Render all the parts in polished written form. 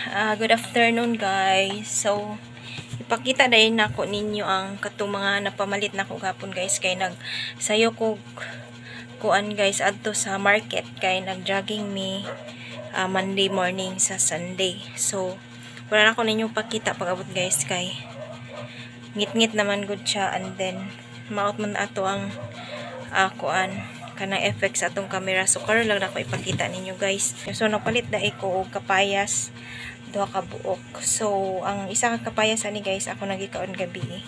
Good afternoon, guys. So ipakita dahil nako ninyo ang katong mga napamalit nako gapon, guys, kay nagsayo ko kuan, guys, adto sa market kay nag-jogging mi Monday morning sa Sunday. So wala na ko ninyo pakita pag-abot, guys, kay ngit-ngit naman gud siya and then maot man ato ang kuan kanang effect sa atong camera. So karon lang nako ipakita ninyo, guys. So nagpalit dai ko og kapayas, duha ka buok. So ang isa ka kapayas ani, guys, ako nagikaon gabi.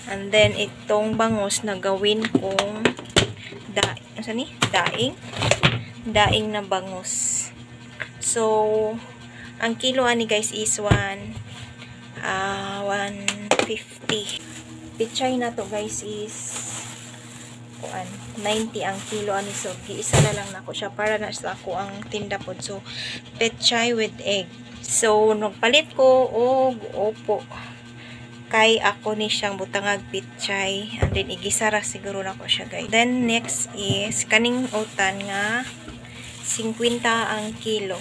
And then itong bangos na gawin kong da ni? Daing daing na bangus. So ang kilo ani, guys, is 150. Pichay na to, guys, is kuan 90 ang kilo ani, so giisa na lang nako siya para na sa ako ang tinda pod. So pechay with egg. So nagpalit ko og opo kay ako ni siyang butangag pechay and then igisa ra siguro nako siya, guys. Then next is kaning utan nga 50 ang kilo.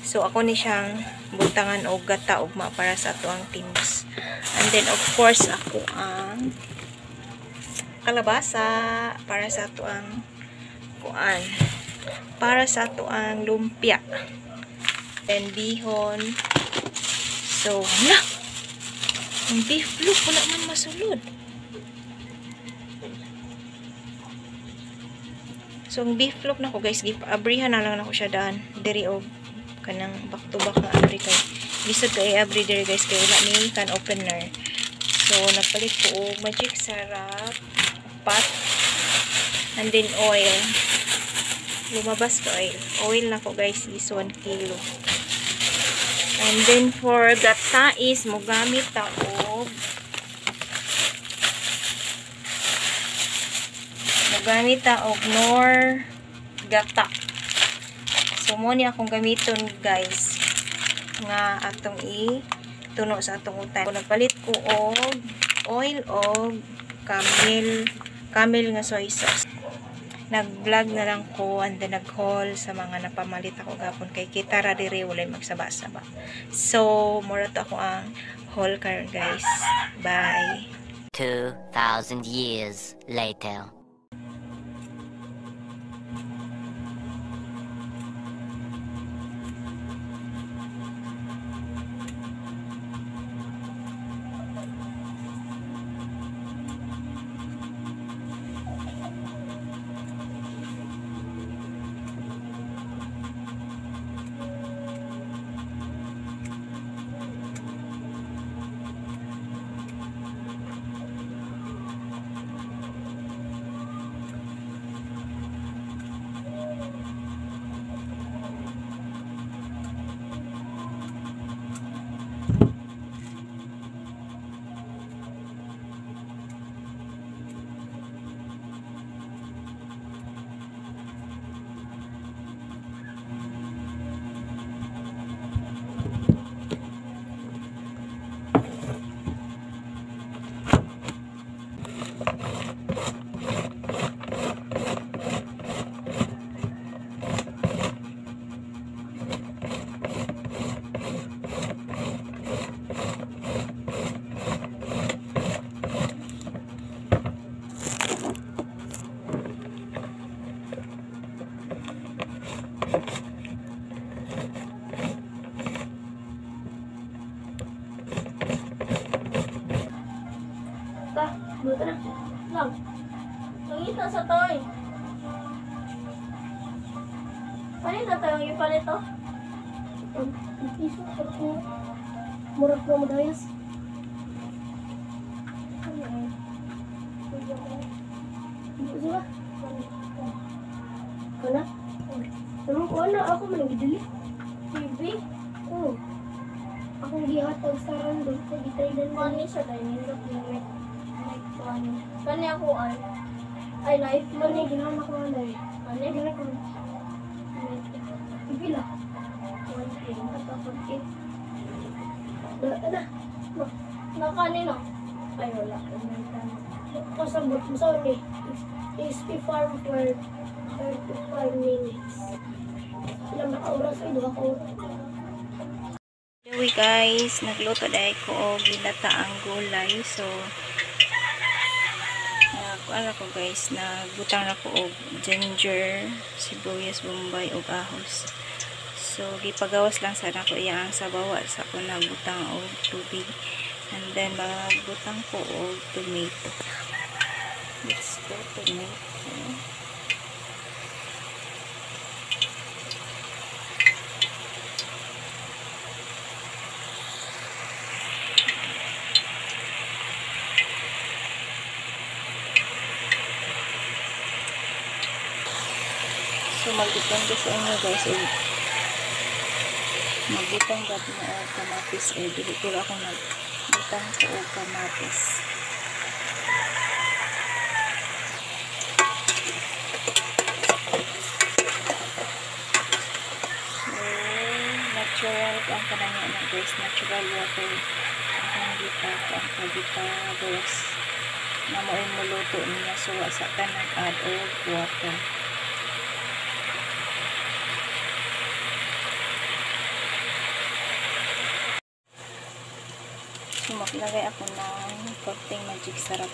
So ako ni siyang butangan og gata ugma para sa ato ang timbs. And then of course ako ang kalabasa para sa ato ang kuan, para sa ato ang lumpia. Then bihon. So hala, ang beef look wala man masulod. So ang beef look nako, guys, abrihan na lang nako siya daan diri og kanang back to back nga abri kay lisod kay abri diri, guys, kay wala ni can opener. So nagpalit ko og magic sarap pot and then oil. Lumabas ko oil. Oil na ko, guys, is 1 kilo. And then for gata is mogamit ta og nor gata. So mo ni akong gamiton, guys, nga atong i-tuno sa atong utan. Nagpalit ko og oil og camel nga soy sauce. Nag-vlog na lang ko and then nag-haul sa mga napamalit ako gapon kay kita ra diri walay magsaba-saba. So mura to ako ang haul karon, guys. Bye. 2000 years later. Buta na. Lang. Nangita sa toy. Palit na tayo yung ipalit to. Piso ako. Murag na madayas. Ano ba? Kana? Ano ko na ako man gidili. TV? Oo. Akong gihatag sa random ko gitry na Kani siya tayo nindot ni mic. Mic kani. Kani ako ay. Ay knife man Kani ni. ginawa ko na eh. Kani. Ginawa ko. Pipila. 1K. Katapos it. Na na. Nakani no. Ay wala. Kasabot mo sa ni. XP farm for 35 minutes. Ilang naka oras ay duha ka oras. way guys, nagluto dahil ko og ginataang gulay. So ano ko guys, nagbutang na ko og ginger, sibuyas, bombay ug ahos. So gipagawas lang sana ko iya ang sabaw sa ko nagbutang og tubig. And then magbutang ko og tomato. Let's go tomato. So magdepende sa inyo guys, eh, magbutang gab mo og kamatis eh, dili pero ako nagbutang ko og kamatis. So natural ang kanang na guys, natural water akong gipag ang pagipagawas na mo'y muluto niya, so wa sa ta nag-add og water. So, maglagay ako ng konting magic sarap.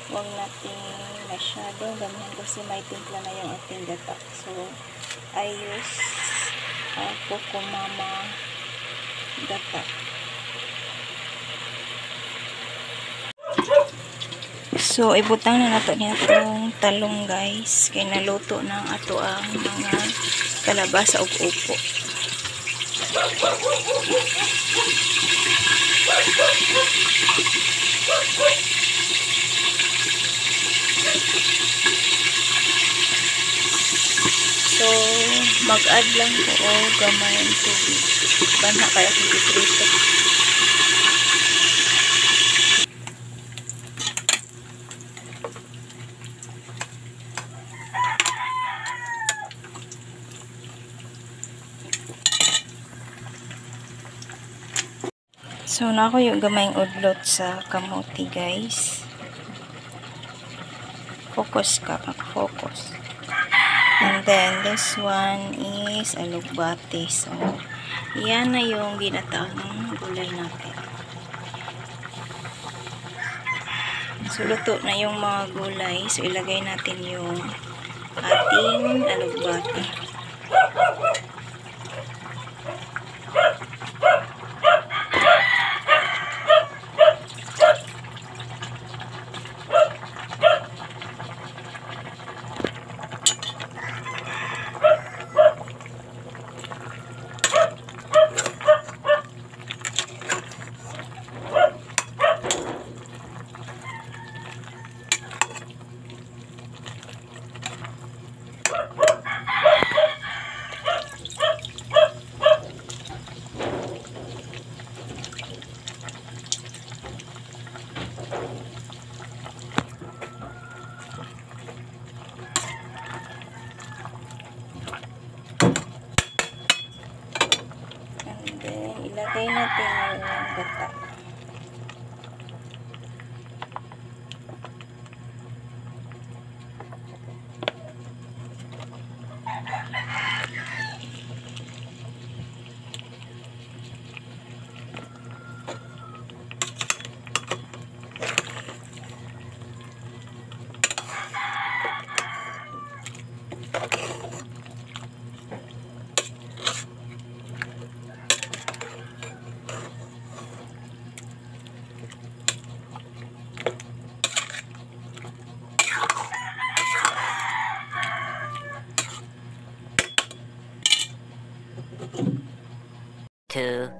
Huwag natin masyado gamihan kasi may timpla na yung ating gata. So, I use Coco Mama gata. So, ibutang na nato niya itong talong guys. Kaya naluto ng ato ang mga kalabasa ug upo. So, mag-add lang ko og gamay ang tubig. Banha kaya kung iprito. So, na ako yung gamayng udlot sa kamote, guys. Focus ka, focus. And then, this one is alugbati. So, yan na yung ginataang gulay natin. So, luto na yung mga gulay. So, ilagay natin yung ating alugbati. Ilagay natin yung gata.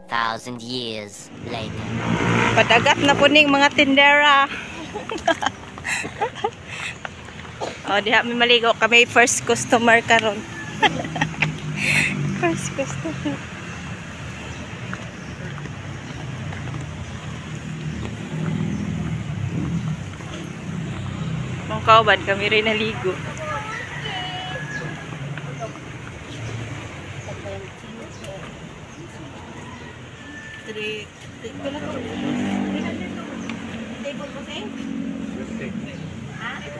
Thousand years later. Padagat na po ning mga tindera. O, diha mi maligo kami, first customer karon. First customer. Kung kauban kami rin naligo. 3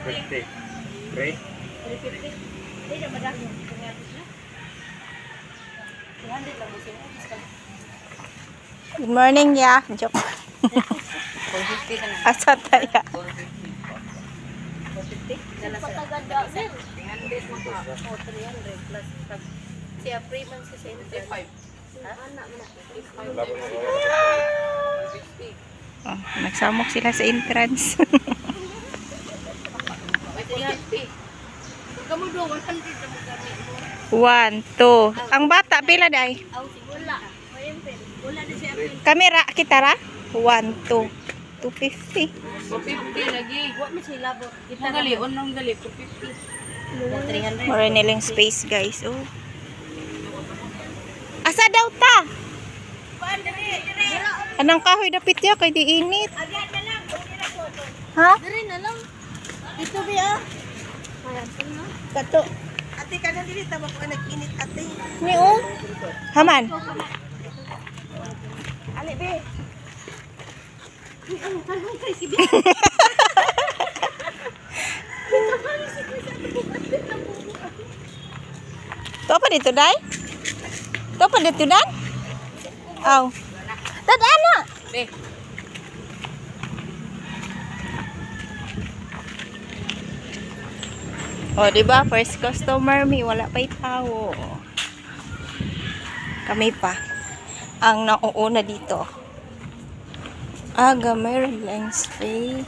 50. 3? Good morning, ya. Joke. 450 ka na. Asa taya? 450? Dala sa Patagad daw. 300 mo ka. O, 300 plus tag Siya free man sa center. 55. Anak mo na. 50. Oh, nagsamok sila sa entrance. May 450. Kamu do 100 na mo gani mo. 1, 2. Ang bata, pila day? Aw wala. Mayempre. Wala na siya apel. Kamera, kita ra? 1, 2. 250. 450 lagi. Wa man siya labot. Ang gali, unang gali 450. 300. Mura nilang space, guys. Oh. Asa daw ta? Anang kahoy dapit ya kay di init. Ha? Diri na lang. Dito bi ah. Kato. Ate ka na dili tama ko nag-init ate. Ni oh. Haman. Ali be. To pa dito day? To pa dito dan? Aw. Tad ana. Be. Oh, di ba? First customer mi, wala pa'y tao. Kami pa ang nauuna dito. Aga, mayroon lang space.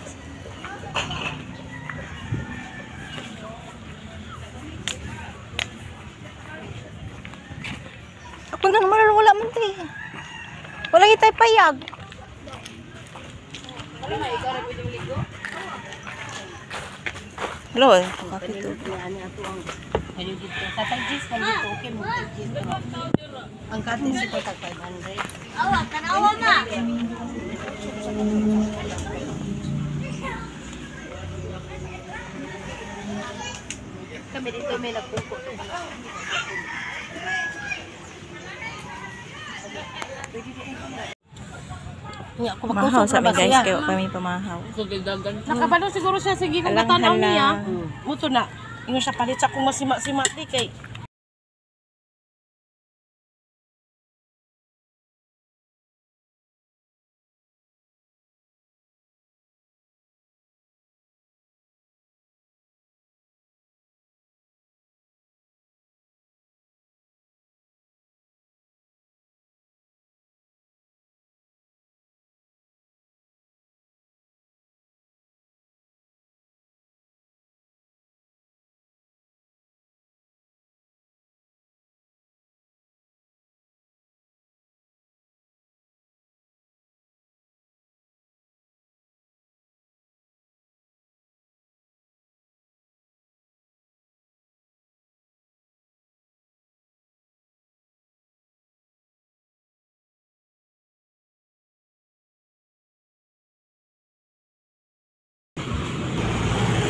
Ako na naman, wala man tayo. Wala kita payag. Wala na ikaw ra pwede ligo. Hello, kapit to. Ani ato ang kanyo dito. Tatay Jis kanyo dito okay mo Jis. Ang katin si ko tag 500. Awa, tanawa na. Kami dito may nagpupo. Mahaw sa amin guys, kaya kami pamahaw. Nakabalo siguro siya sige kung Alang matanaw hala. niya. Muto na. Ingon siya palit sa kung masima-sima di kay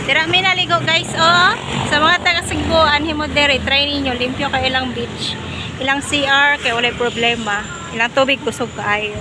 Tira mi naligo guys oh. Sa mga taga Cebu anhi mo dere try ninyo limpyo kay ilang beach. Ilang CR kay walay problema. Ilang tubig kusog kaayo.